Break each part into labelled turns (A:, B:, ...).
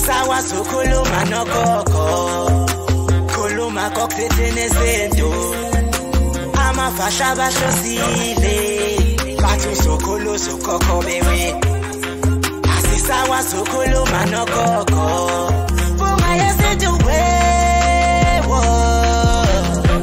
A: Asisakwazi ukukhuluma nogogo, khuluma kokuthethene izinto. Amafasha bahlosile, bathi uzokhulu uzokhokho bewe. Asisakwazi ukukhuluma nogogo, bunga yesintu wewo.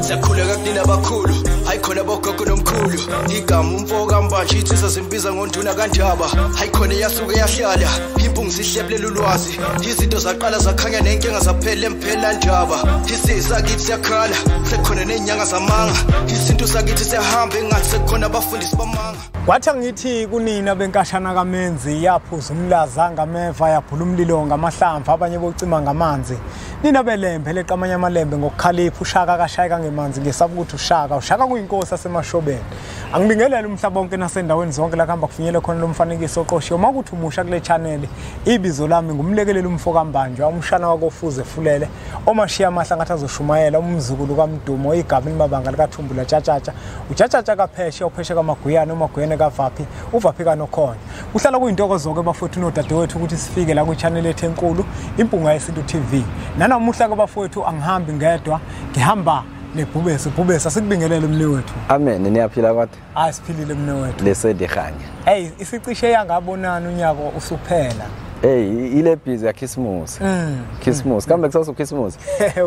B: Siyakhuleka kunina abakhulu, hayi khona bogogo nomkhulu. Igama umfo kaMbanje insizwa zimbiza ngonduna kaNdaba. Hayi khona yasuke yahlala, impungu zihlebulela ulwazi. Izinto zaqala zakhanya nenkinga zaphela emphela ndaba. Isisakithi siyakhala, sekukhona nenyanga zamanga. Isintu sakithi siyahamba engathi sekukhona abafundisi bamanga.
C: Kwathi angithi kunina benkashana kaMenzi yaphuza umlaza ngameva yaphula umlilo ngamahlamvu abanye bocima ngamanzi. Nina belembe leqamanye amalembe ngokukhalipha ushaka kashayeka ngemanzi ngesaba ukuthi ushaka kuyinkosi asemashobeni. Angibingelele umhlaba wonke nasendaweni zonke la kuhamba kufinyele khona lo mfanekiso oqoshiwe. Uma kuthi umusha kule channel, ibizo lami ngumlekeleli umfo kaMbanjwa, umshana wakofuze fulele, omashiya amahla ngathi azoshumayela, umzukulu kaMdumo, igama limabanga likaThumbula Tshatshatsha, uTshatshatsha kaPheshe, uPheshe kaMaguyane, uMaguyane kaVaphi, uVaphi kaNokhona. Kuhlala kuyintokozo ke bafowethu nodadewethu ukuthi sifike la kwi-channel ethu enkulu, Impunga Yesintu TV. Nanamuhla ke bafowethu angihambi ngedwa, ngihamba nebhubesi. Bhubesi, asikubingelele mne wethu.
D: Amen, niyaphila kodwa?
C: Hayi, siphilile mne wethu.
D: Lesedihanya.
C: Hey, isicishe yangabonana unyaka usuphela.
D: Hey, ile busy ya Christmas. Christmas. Kambe kusasa uChristmas.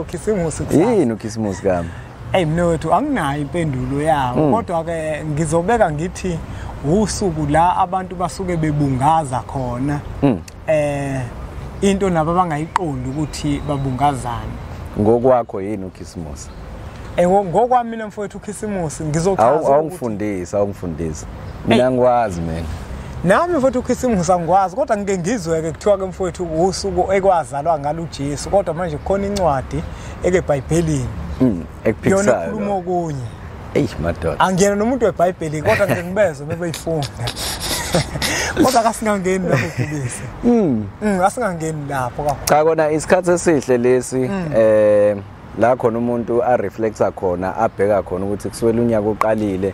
C: uChristmas kusasa.
D: Yini uChristmas kambe?
C: Hey mne wethu, anginayo impendulo yawo. Kodwa ke ngizobeka ngithi usuku la abantu basuke bebungaza khona. Into nabo abangayiqondi ukuthi babungazana.
D: Ngokwakho yini uChristmas?
C: Ngokwami mina mfowethu uChristmas ngizochaza ukuthi
D: awungifundisa. Mina ngikwazi mina.
C: Nami mfowethu uChristmas angikwazi, kodwa ngike ngizwe ke kuthiwa ke mfowethu usuku ekwazalwa ngalo uJesu, kodwa manje kukhona incwadi ekeBhayibhelini
D: ekuphikisayo.
C: Yona ikhuluma okunye.
D: Ey madoda.
C: Angiyena nomuntu weBhayibheli kodwa ngike ngibezwe bebeyifunda. Kodwa kasingangeni lapho kubise. Asingangeni lapho kakhulu.
D: Cha kona isikhathi esihle lesi la khona umuntu a reflecta khona, abheka khona ukuthi kusukela unyaka uqalile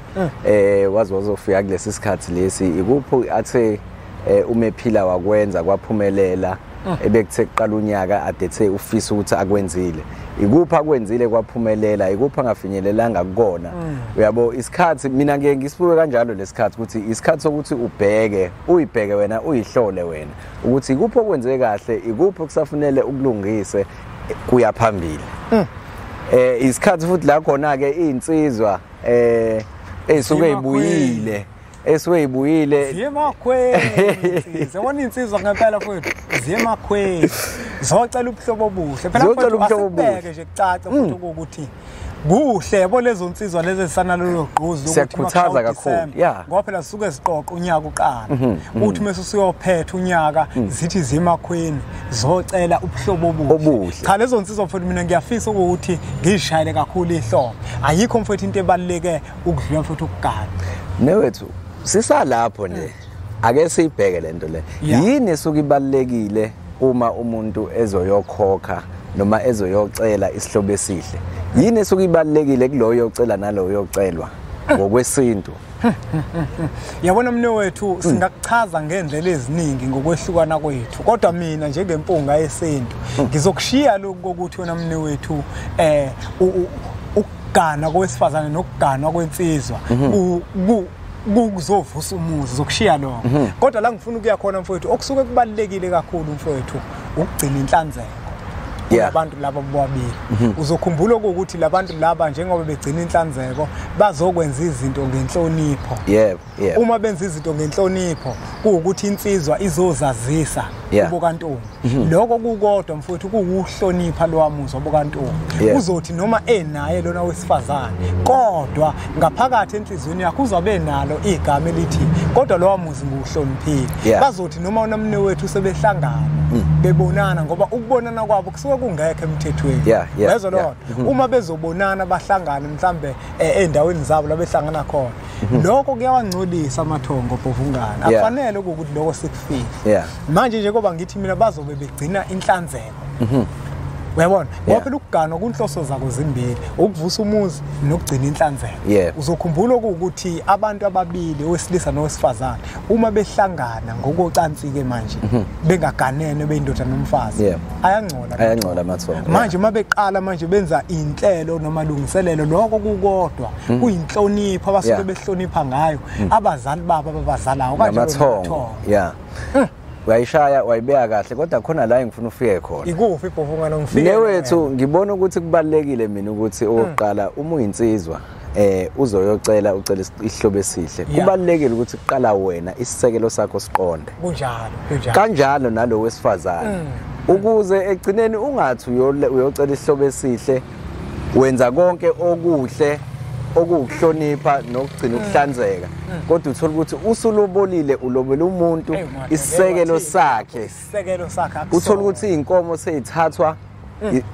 D: waze wazofika kulesi sikhathi lesi, ikuphi athe umephila wakwenza kwaphumelela ebekuthe kuqala unyaka adethe ufisa ukuthi akwenzile, ikuphi akwenzile kwaphumelela, ikuphi angafinyelelanga kukona. Uyabo isikhathi mina ngeke ngisibuke kanjalo lesikhathi ukuthi isikhathi sokuthi ubheke, uyibheke wena, uyihlole wena ukuthi ikuphi okwenze kahle, ikuphi okusafunele ukulungise kuya phambili. Isikhathi futhi la khona ke insizwa esuke ibuyile
C: ziye emakhweni. Zibona insizwa ngempela futhi ziye emakhweni zocela ubuhlobo obuhle phela futhi asibheke nje kucace futhi ukuthi kuhle yabo lezo nsizwa lezi ezisanalelo gquzu
D: ukuthi siyakhuthaza kakhulu
C: ngoba phela sisuke siqoqa unyaka uqala uthi mase usuyophetha unyaka zithi zimakhweni zocela ubuhlobo obuhle. Cha lezo nsizwa mfowethu mina ngiyafisa ukuthi ngishayele kakhulu ihlombe. Ayikho mfowethu into ebaluleke ukudlula mfowethu ukugana.
D: Newethu sisalapho nje ake siyibheke lento le. Yini esuke ibalulekile uma umuntu ezoyokhokha noma ezoyocela isihlobo esihle? Yini esuke ibalulekile kuloyo ocela naloyo ocelwa ngokwesintu?
C: Yabona mne wethu singakuchaza ngendlela eziningi ngokwehlukana kwethu, kodwa mina njengempunga yesintu ngizokushiya lokhu kokuthi wena mne wethu ukugana kowesifazane nokuganwa kwensizwa kuzovusa umuzi, zokushiya lokho. Kodwa la ngifuna ukuya khona mfowethu, okusuke kubalulekile kakhulu mfowethu ukugcina inhlanzeko kubantu laba bobabili. Uzokhumbula ukuthi labantu laba njengoba begcina inhlanzeko bazokwenza izinto ngenhlonipho.
D: Yebo.
C: Uma benza izinto ngenhlonipho kuwukuthi insizwa izozazisa kubo kaNtombi. Lokho kukodwa mfowethu kuwuhlonipha lo wamuzwa bokaNtombi. Uzothi noma enaye lona wesifazane, kodwa ngaphakathi enhlizweni yakhe uzobe nalo igama elithi kodwa lo wamuzi nguhloniphile. Bazothi noma unomne wethu sebehlangana bebonana, ngoba ukubonana kwabo kusuke kungekho emthethweni. Lezo lona uma bezobonana bahlangane mhlambe endaweni zabo la behlangana khona, lokho kuyawangcolisa amathongo bhovungana. Akufanele ukuthi lokho sikufihle. Manje njengoba ngithi mina bazobe begcina inhlanzeko. Uyabona, ngoba phela ukuganwa kunhloso zako zimbili, ukuvusa umuzi nokugcina inhlanzeko. Uzokhumbula ukuthi abantu ababili, owesilisa nowesifazane, uma behlangana ngokocansi ke manje bengaganene beyindoda nomfazi, ayangcola
D: amathongo.
C: Manje uma beqala manje benza inhlelo noma lungiselelo, lokho kukodwa kuyinhlonipho abasuke behlonipha ngayo abazali babo ababazalayo
D: kanjalo. Uyayishaya wayibeka kahle, kodwa khona la engifuna ufike khona.
C: Ikuphi ibhovungana ngifike?
D: Newethu, ngibona ukuthi kubalekile mina ukuthi okokuqala uma uyinsizwa uzoyocela ucela isihlobo esihle. Kubalekile ukuthi kuqala wena isisekelo sakho siqonde.
C: Kunjalo, kunjalo.
D: Kanjalo nalo wesifazane. Ukuze egcineni ungathi uyocela isihlobo esihle, wenza konke okuhle okuhlonipha nokugcina ukuhlanzeka, kodwa uthola ukuthi usulobolile, ulobela umuntu isisekelo sakhe, uthola ukuthi inkomo seyithathwa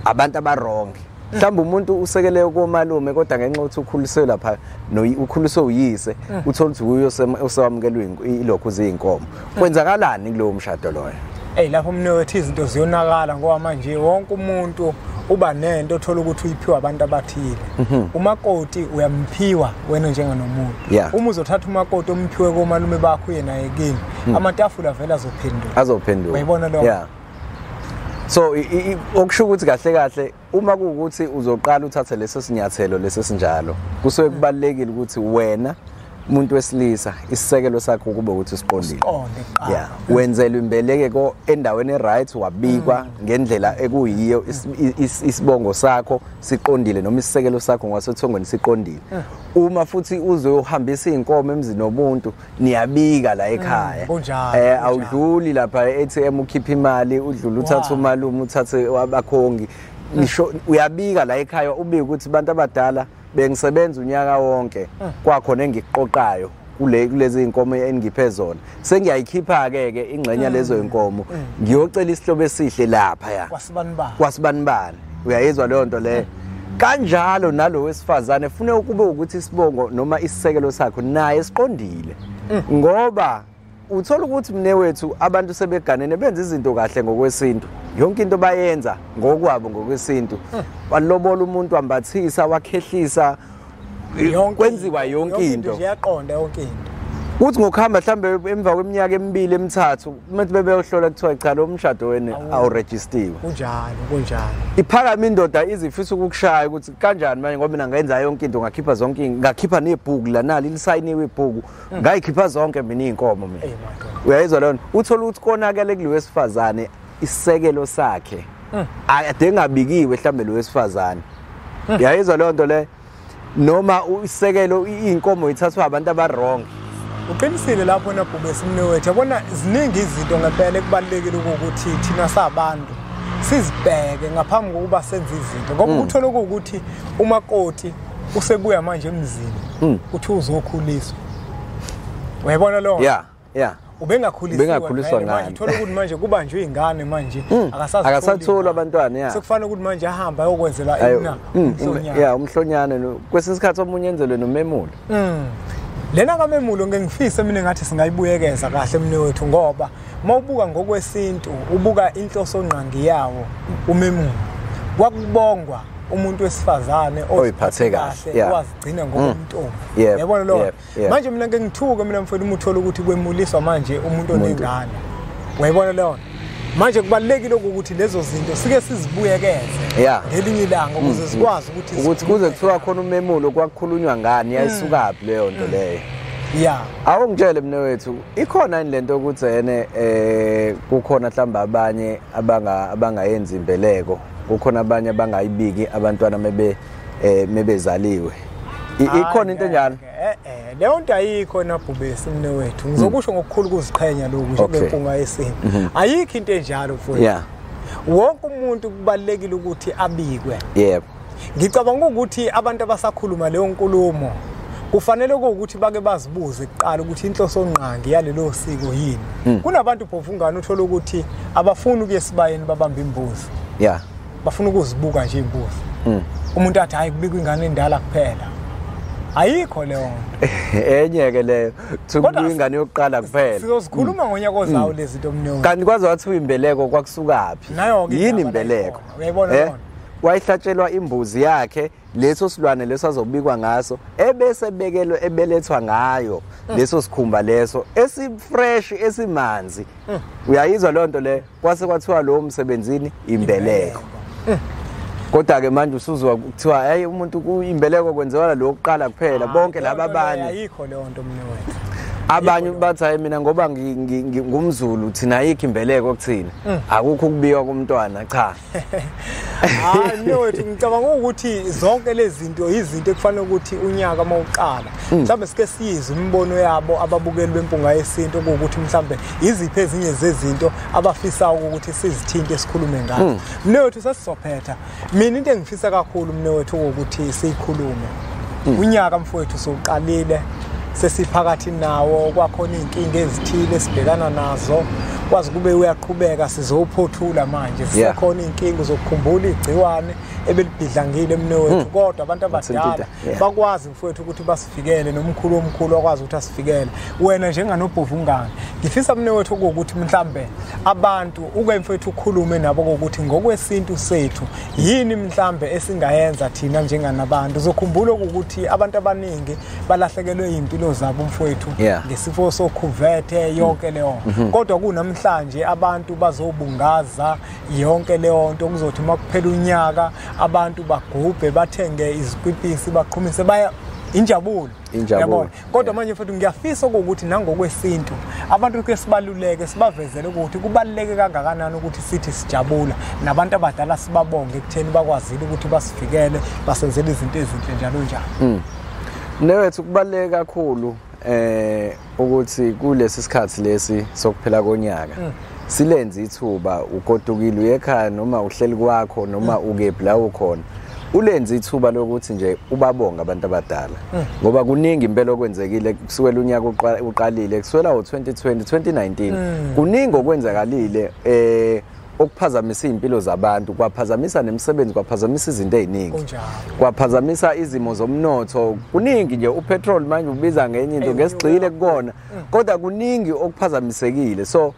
D: abantu abarongi. Mhlawumbe umuntu usekele komalume, kodwa ngenxa ukuthi ukhuliswe lapha ukhuliswe uyise, uthola ukuthi uyo osewamukelwe ilokhu ziyinkomo. Kwenzakalani kulowo mshado loyo?
C: Lapho mnewethu izinto ziyonakala, ngoba manje wonke umuntu uba nento othola ukuthi uyiphiwa abantu abathile. Umakoti uyamphiwa wena njenganomuntu. Uma uzothatha umakoti omphiwe komalume bakho uye naye kini, amatafula vele azophenduka. Uyayibona lokho?
D: So okusho ukuthi kahle kahle uma kuwukuthi uzoqala uthathe leso sinyathelo leso sinjalo, kusuke kubalekile ukuthi wena umuntu wesilisa isisekelo sakho kube ukuthi siqondile. Wenzelwe imbeleko endaweni right, wabikwa ngendlela ekuyiyo, isibongo sakho siqondile noma isisekelo sakho ngwasethongweni siqondile. Uma futhi uzohambisa inkomo emzini nomuntu, niyabika la ekhaya. Awudluli lapha e-ATM ukhipha imali, udlula uthatha umalume, uthathe abakhongi. Ngisho uyabika la ekhaya, ubike ukuthi abantu abadala bengisebenza unyaka wonke, kwakhona engikuqoqayo kulezi inkomo engiphe zona, sengiyayikhipha ke ke ingxenye lezo inkomo, ngiyocela isihlobo esihle lapha ya kwasibanibani. Uyayizwa leyo nto leyo? Kanjalo nalo wesifazane fune ukube ukuthi isibongo noma isisekelo sakho naye siqondile, ngoba uthola ukuthi mne wethu abantu sebeganene benza izinto kahle ngokwesintu, yonke into bayenza ngokwabo ngokwesintu. Walobola umuntu, wambathisa, wakhehlisa, kwenziwa yonke into,
C: iyaqonda yonke into.
D: Kuthi ngokuhamba mhlambe emva kweminyaka emibili emithathu, umuntu bebeyohlola kuthiwa cha lo mshado wena awurejistiwe.
C: Kunjalo, kunjalo.
D: Iphakama indoda izifisa ukukushaya ukuthi kanjani manje, ngoba mina ngenza yonke into, ngakhipha zonke, ngakhipha nebhuku la nali lisayiniwe ibhuku, ngayikhipha zonke mina inkomo mina. Uyayizwa leyo? Uthola ukuthi konakele kulo wesifazane isisekelo sakhe ade ngabikiwe mhlambe lo wesifazane. Uyayizwa leyo nto le? Noma isisekelo inkomo ithathwa abantu abarong.
C: Uqinisile lapho nabhubesi mnewethu. Yabona ziningi izinto ngempela ekubalekile ukuthi thina sabantu sizibheke ngaphambi kokuba senze izinto, ngoba uthola ukuthi umakoti usebuya manje emzini uthi uzokhuliswa. Uyayibona lo? Ubengakhuliswa manje, uthola ukuthi manje kubanjwe ingane manje,
D: akasatholi abantwana.
C: Sekufanele ukuthi manje ahambe ayokwenzela ina umhlonyane.
D: Umhlonyane kwesinye isikhathi omunye enzelwe nomemulo.
C: Lena kamemulo ngengifise mina ngathi singayibuyekeza kahle mne wethu, ngoba mawubuka ngokwesintu ubuka inhloso ngqangi yawo umemulo, kwakubongwa umuntu wesifazane
D: oyiphathe kahle,
C: owazigcina ngokomntombi. Yabona lo? Manje mina ngengithuke mina mfowethu uma uthola ukuthi kwemuliswa manje umuntu onengane. Uyayibona leyo? Manje kubalekile ukuthi lezo zinto sike sizibuyekeze ngelinye ilanga ukuze sikwazi
D: ukuthi kuze kuthiwa khona umemulo kwakukhulunywa ngani, yayisukaphi leyo nto leyo. Awungitshele mina wethu, ikhona yini lento ukuthi ene kukhona mhlawumbe abanye abangayenzi imbeleko, kukhona abanye abangayibiki abantwana mebezaliwe? Ikhona into enjalo?
C: Leyo nto ayikho nabhubesi mne wethu. Ngizokusho ngokukhulu ukuziqhenya lokhu njengempunga yesintu. Ayikho into enjalo mfowethu. Wonke umuntu kubalekile ukuthi abikwe.
D: Yebo.
C: Ngicabanga ukuthi abantu abasakhuluma leyo nkulumo kufanele ukuthi bake bazibuze kuqala ukuthi inhloso ngqangi yalelo siko yini. Kunabantu bhovungana uthola ukuthi abafuni ukuya esibayeni babamba imbuzi. Bafuna ukuzibuka nje imbuzi. Umuntu athi hayi kubikwa ingane endala kuphela. Ayikho leyo nto.
D: Enye ke leyo kuthiwa ingane yokuqala kuphela.
C: Sizozikhuluma ngonyaka ozayo lezi zinto mnewethu.
D: Kanti kwaze wathiwa imbeleko kwakusukaphi? Yini imbeleko?
C: Uyayibona yona.
D: Wayihlatshelwa imbuzi yakhe, leso silwane leso azobikwa ngaso, ebese bekelwe ebelethwa ngayo leso sikhumba leso esifresh esimanzi. Uyayizwa leyo nto le, kwase kwathiwa lo msebenzini imbeleko. Kodwa ke manje usuzwa kuthiwa hey umuntu kuimbeleko kwenziwa lo kuqala kuphela, bonke laba abanye.
C: Ayikho leyo nto mnewethu.
D: Abanye bathi hayi mina ngoba ngumZulu thina ayikho imbeleko kuthina, akukho ukubikwa komntwana, cha.
C: Hayi mnewethu, ngicabanga ukuthi zonke lezi zinto izinto ekufanele ukuthi unyaka mawuqala mhlawumbe sike sizwe imibono yabo ababukeli beMpunga Yesintu, ukuthi mhlawumbe iziphi ezinye zezinto abafisa ukuthi sizithinte sikhulume ngazo. Mnewethu sesizophetha. Mina into engifisa kakhulu mnewethu ukuthi siyikhulume, unyaka mfowethu sowuqalile, sesiphakathi nawo, kwakhona izinkinga ezithile esibhekana nazo, kwazi kube uyaqhubeka sizowuphothula manje, sisekhona izinkinga zokukhumbula igciwane ebelibhidlangile mnewethu, kodwa abantu abadala bakwazi mfowethu ukuthi basifikele, nomkhulu omkhulu wakwazi ukuthi asifikele. Wena njenganobhovu ungane, ngifisa mnewethu ukuthi mhlambe abantu uke mfowethu ukhulume nabo ukuthi ngokwesintu sethu yini mhlambe esingayenza thina njenganabantu. Uzokhumbula ukuthi abantu abaningi balahlekelwe impilo zabo mfowethu ngesifo sokhuvethe yonke leyo, kodwa kunamhlanje abantu bazobungaza yonke leyo nto, kuzothi makuphela unyaka abantu bagubhe bathenge izikwipisi baqhumise baya injabulo. Yabona. Kodwa manje futhi ngiyafisa ukuthi nangokwesintu abantu ke sibaluleke sibavezele ukuthi kubaluleke kangakanani ukuthi sithi sijabula nabantu abadala sibabonge ekutheni bakwazile ukuthi basifikele basenzele izinto ezinhle njalo njalo.
D: Mnewethu kubaluleke kakhulu ukuthi kulesi sikhathi lesi sokuphela konyaka silenze ithuba, ugodukile uye ekhaya noma uhleli kwakho noma ukephi la ukhona, ulenze ithuba lokuthi nje ubabonga abantu abadala, ngoba kuningi impela okwenzekile kusukela unyaka uqalile, kusukela ngo-2020 2019 kuningi okwenzakalile okuphazamisa impilo zabantu, kwaphazamisa nemisebenzi, kwaphazamisa izinto eziningi, kwaphazamisa izimo zomnotho, kuningi nje. Upetrol manje ubiza ngenye into ngesigxile kukona, kodwa kuningi okuphazamisekile. So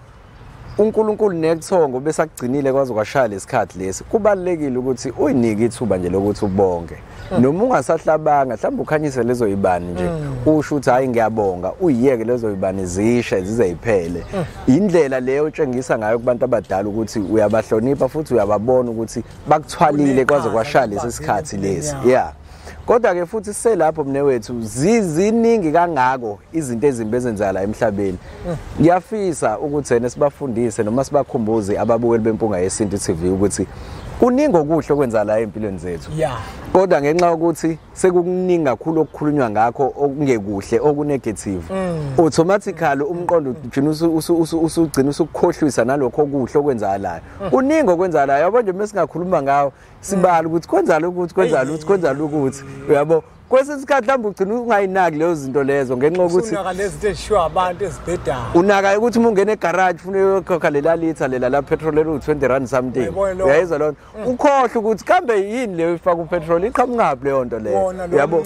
D: uNkulunkulu nekuthongo besakugcinile kwaze kwashaya lesikhathi lesi, kubalekile ukuthi uyinike ithuba nje lokuthi ubonge, noma ungasahlabanga mhlawumbe ukhanyise lezo yibani nje, usho ukuthi hayi ngiyabonga, uyiyeke lezo yibani zishe zize ziphele. Indlela leyo otshengisa ngayo kubantu abadala ukuthi uyabahlonipha futhi uyababona ukuthi bakuthwalile kwaze kwashaya lesi sikhathi lesi. Yeah. Kodwa ke futhi selapho mnewethu ziziningi kangako izinto ezimbi ezenzakala emhlabeni. Ngiyafisa ukuthi ene sibafundise noma sibakhumbuze ababukeli beMpunga Yesintu TV ukuthi kuningi okuhle okwenzakala empilweni zethu. Kodwa ngenxa yokuthi sekukuningi kakhulu okukhulunywa ngakho okungekuhle okunegative, automatically umqondo ugcina usugcina usukukhohlwisa nalokho okuhle okwenzakalayo. Kuningi okwenzakalayo, yabo nje mesingakhuluma ngawo sibala ukuthi kwenzala ukuthi kwenzala ukuthi kwenzala ukuthi, uyabo. Kwesinye isikhathi mhlawumbe ugcina ungayinaki lezo zinto lezo ngenxa yokuthi
C: unaka lezi zinto ezishiwa abantu ezibhedayo,
D: unaka ukuthi uma ungena egarage ufuna uyokhokha lela litha lela la petrol elu 20 rand something, uyayizwa lona, ukhohle ukuthi kambe yini leyo ifaka upetrol, iqhamukaphi leyo nto leyo,
C: uyabo.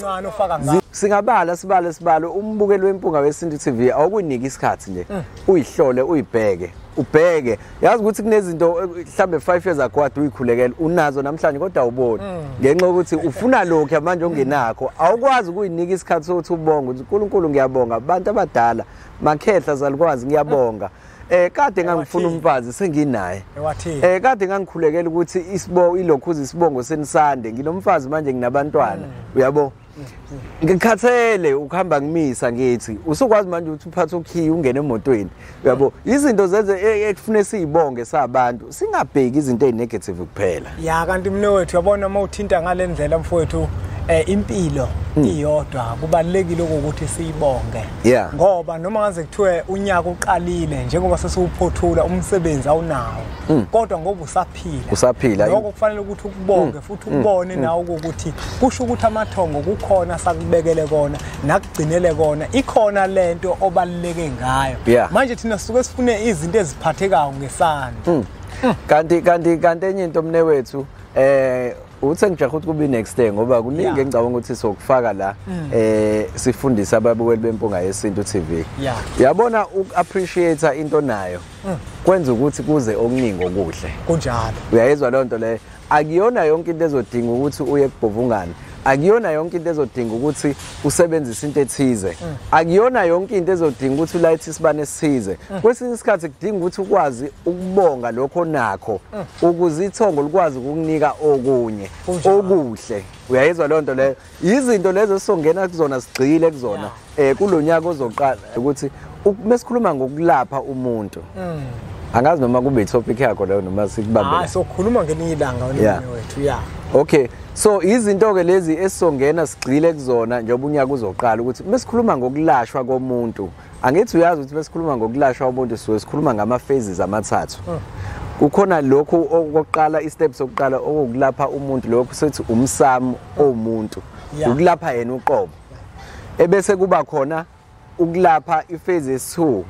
D: Singabala sibale sibale. Umbukeli weMpunga Wesintu TV awukuniki isikhathi nje uyihlole uyibheke ubheke, yazi ukuthi kunezinto mhlambe 5 years ago kade uyikhulekela unazo namhlanje kodwa awuboni ngenxa yokuthi ufuna lokho manje ongenakho, awukwazi ukuyinika isikhathi sokuthi ubonge ukuthi uNkulunkulu ngiyabonga, abantu abadala makhehla zalikwazi ngiyabonga, kade ngangifuna umfazi senginaye, kade ngangikhulekela ukuthi isibongo ilokhuza isibongo senisande, nginomfazi manje nginabantwana, uyabo. Ngikhathele ukuhamba ngimisa ngithi usukwazi manje ukuthi uphathe ukhiye ungene emotweni, uyabo. Izinto zenze ekufune siyibonge sabantu, singabheki izinto ezinegative kuphela.
C: Ya kanti mnewethu uyabona uma uthinta ngale ndlela mfowethu, impilo iyodwa kubalekile ukuthi siyibonge, ngoba noma ngaze kuthiwe unyaka uqalile njengoba sesiwuphothula umsebenzi awunawo, kodwa ngoba usaphila lokho kufanele ukuthi ukubonge futhi ubone nawe ukuthi kusho ukuthi amathongo kukhona sakubekele kona nakugcinele kona, ikhona lento obaluleke ngayo. Manje thina sisuke sifune izinto eziphathekayo ngesandla.
D: Kanti enye into mnewethu, Uthe ngijaha ukuthi kube next day ngoba kuningi engicabanga ukuthi sokufaka la sifundise ababukeli beMpunga Yesintu TV. Uyabona uku-appreciate into nayo kwenza ukuthi kuze okuningi okuhle.
C: Kunjalo.
D: Uyayizwa leyo nto leyo. Akuyona yonke into ezodinga ukuthi uye kubhovungana. Akuyona yonke into ezodinga ukuthi usebenzise into ethize. Akuyona yonke into ezodinga ukuthi ulayithe isibane esithize. Kwesinye isikhathi kudinga ukuthi ukwazi ukubonga lokho nakho ukuze ithongo likwazi ukukunika okunye okuhle. Uyayizwa leyo nto leyo. Izinto lezo esizongena kuzona sigxile kuzona kulonyaka ozoqala ukuthi mesikhuluma ngokulapha umuntu. Angazi noma kube i-topic yakho leyo noma sikubambele.
C: Hayi sokhuluma ngelinye ilanga wena wethu ya.
D: Okay, so izinto ke lezi esizongena sigxile kuzona njengoba unyaka uzoqala ukuthi mesikhuluma ngokulashwa komuntu. Angithi uyazi ukuthi mesikhuluma ngokulashwa umuntu sizobe sikhuluma ngama phases amathathu. Kukhona lokhu okokuqala, i-step sokuqala okulapha umuntu, lokhu sethi umsamo omuntu, ukulapha yena uqobo. Ebese kuba khona ukulapha i-phase 2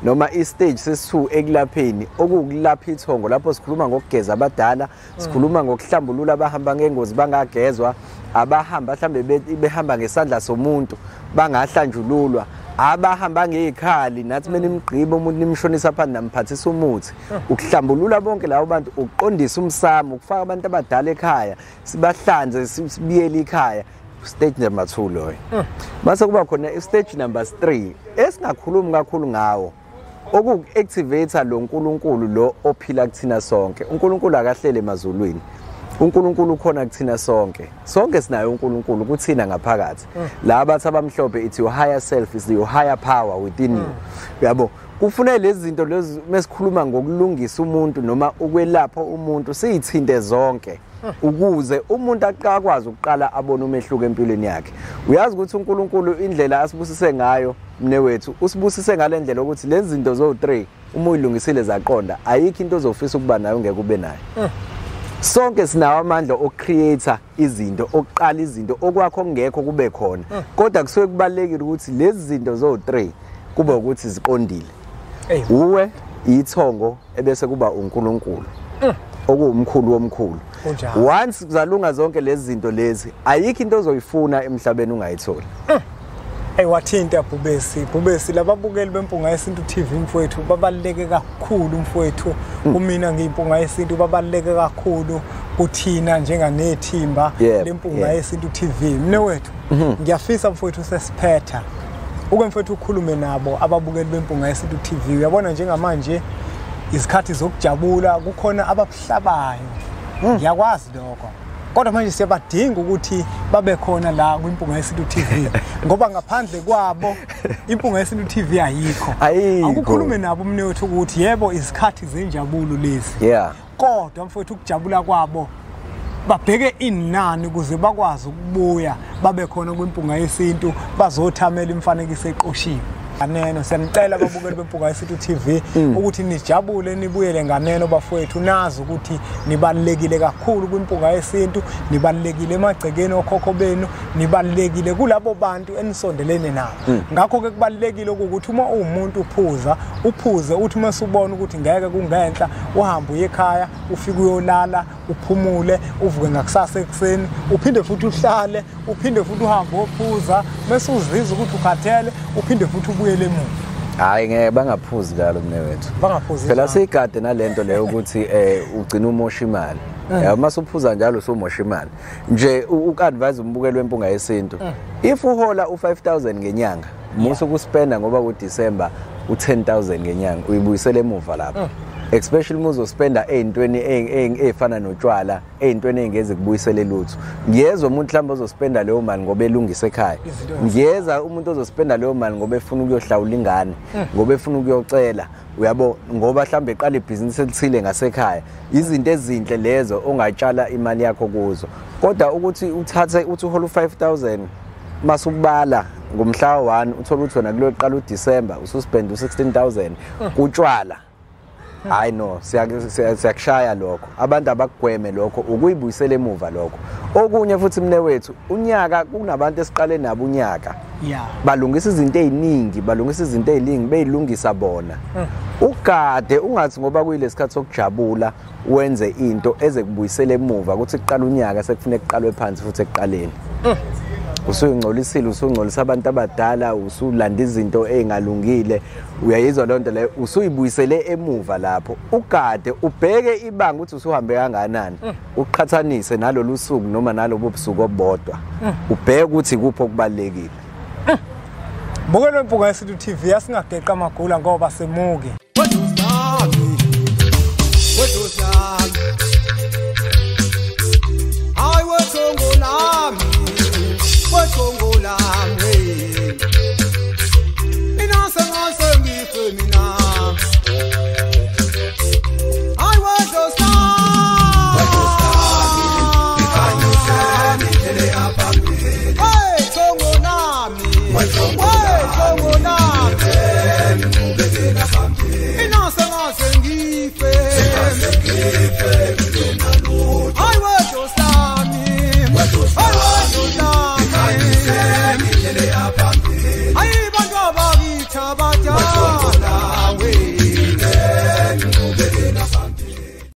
D: noma i-stage sesi-2 ekulapheni, okuwukulapha ithongo lapho sikhuluma ngokugeza abadala, sikhuluma ngokuhlambulula abahamba ngengozi bangagezwa, abahamba mhlambe behamba ngesandla somuntu bangahlanjululwa, abahamba ngezikhali nathi menimgqiba umuntu nimshonisa phansi namphathisa umuthi, ukuhlambulula bonke labo bantu, ukuqondisa umsamo, ukufaka abantu abadala ekhaya, sibahlanze sibiyele ikhaya. Stage number 2 loyo. Mase kuba khona stage number 3 esingakhulumi kakhulu ngawo, oku-activate lo nkulunkulu lo ophila kuthina sonke. uNkulunkulu akahlele emazulwini, uNkulunkulu ukhona kuthina sonke. Sonke sinayo uNkulunkulu kuthina ngaphakathi. La bathi abamhlophe it's your higher self, is your higher power within you. Uyabo, kufuneka lezi zinto lezi mesikhuluma ngokulungisa umuntu noma ukwelapha umuntu siyithinte zonke ukuze umuntu akwazi ukuqala abone umehluko empilweni yakhe. Uyazi ukuthi uNkulunkulu indlela asibusise ngayo mne wethu, usibusise ngale ndlela ukuthi lezi zinto zo3 uma uyilungisile zaqonda, ayikho into ozofisa ukuba nayo ngeke ube nayo. Sonke sinawo amandla okucreate izinto, okuqala izinto, okwakho kungekho kube khona. Kodwa kusuke kubalekile ukuthi lezi zinto zo3 kube ukuthi ziqondile. Uwe ithongo ebese kuba uNkulunkulu okuwumkhulu womkhulu. Once kuzalunga zonke lezi zinto lezi, ayikho into ozoyifuna emhlabeni ungayitholi.
C: Hey, wathinta Bhubesi. Bhubesi, lababukeli beMpunga Yesintu TV mfowethu babaluleke kakhulu mfowethu. Kumina ngiyiMpunga Yesintu babaluleke kakhulu kuthina njenganethimba leMpunga Yesintu TV. Mne wethu, ngiyafisa mfowethu sesiphetha uke mfowethu ukhulume nabo ababukeli beMpunga Yesintu TV. Uyabona njengamanje izikhathi zokujabula kukhona ababuhlabayo. Ngiyakwazi lokho. Kodwa manje siyabadinga ukuthi babe khona la kwiMpunga Yesintu TV ngoba ngaphandle kwabo iMpunga Yesintu TV ayikho. Akukhulume nabo mne wethu ukuthi yebo izikhathi zenjabulo lezi. Kodwa mfowethu ukujabula kwabo babheke inani ukuze bakwazi ukubuya babe khona kwiMpunga Yesintu bazothamela imifanekiso eqoshiwe. Nganeno siyanicela ababukeli beMpunga Yesintu TV ukuthi nijabule nibuyele nganeno bafowethu, nazi ukuthi nibalulekile kakhulu kwiMpunga Yesintu, nibalulekile emagcekeni okhokho benu, nibalulekile kulabo bantu enisondelene nabo. Ngakho ke kubalulekile ukuthi uma uwumuntu uphuza, uphuze uthi uma usubona ukuthi ngeke kungenhla, uhambe uye ekhaya, ufike uyolala, uphumule, uvuke ngakusasa ekuseni, uphinde futhi uhlale, uphinde futhi uhambe ophuza, bese uzizwa ukuthi ukhathele, uphinde futhi ubuyele emuva.
D: Hayi ngeke bangaphuzi njalo mne wethu.
C: Bangaphuzi.
D: Phela siyigade nalento leyo ukuthi ugcina umosha imali. Uma usuphuza njalo usumosha imali. Nje uku-advise umbukeli weMpunga Yesintu. If uhola u5000 ngenyanga, musu ukuspenda ngoba kuDecember u10000 ngenyanga, uyibuyisele emuva lapho. Especially uma uzospenda ey'ntweni ey'fana notshwala, ey'ntweni ey'ngeze kubuyisele lutho. Ngiyezwa umuntu mhlawumbe ozospenda leyo mali ngoba elungisa ekhaya. Ngiyeza umuntu ozospenda leyo mali ngoba efuna ukuyohlawula ingane, ngoba efuna ukuyocela, uyabo, ngoba mhlawumbe eqala ibhizinisi elithile ngasekhaya. Izinto ezinhle lezo ongatshala imali yakho kuzo. Kodwa ukuthi uthathe uthi uhola u5000 masubala ngomhla 1 uthola ukuthi wena kuloqala uDecember ususpend u16000 kutshwala. Hayi no, siyakushaya lokho. Abantu abakugweme lokho, ukuyibuyisela emuva lokho. Okunye futhi mne wethu, unyaka kunabantu esiqale nabo unyaka. Balungisa izinto eziningi, balungisa izinto eziningi beyilungisa bona. Ugade ungathi ngoba kuyilesikhathi sokujabula, Wenze into ezekubuyisela emuva ukuthi kuqala unyaka sekufuneka kuqalwe phansi futhi ekuqaleni. Usuyingcolisile, usungcolisa abantu abadala, usulanda izinto ezingalungile, uyayizwa lonto leyo, usuyibuyisele emuva lapho. Ugade ubheke ibanga ukuthi usuhambe kangakanani, uqhathanise nalolu suku noma nalobo busuku obodwa, ubheke ukuthi kuphi okubalekile.
C: Bukelo Mpunga Yesintu TV, asingageqa amagula ngoba semuke.
B: Hey, Tongo nami.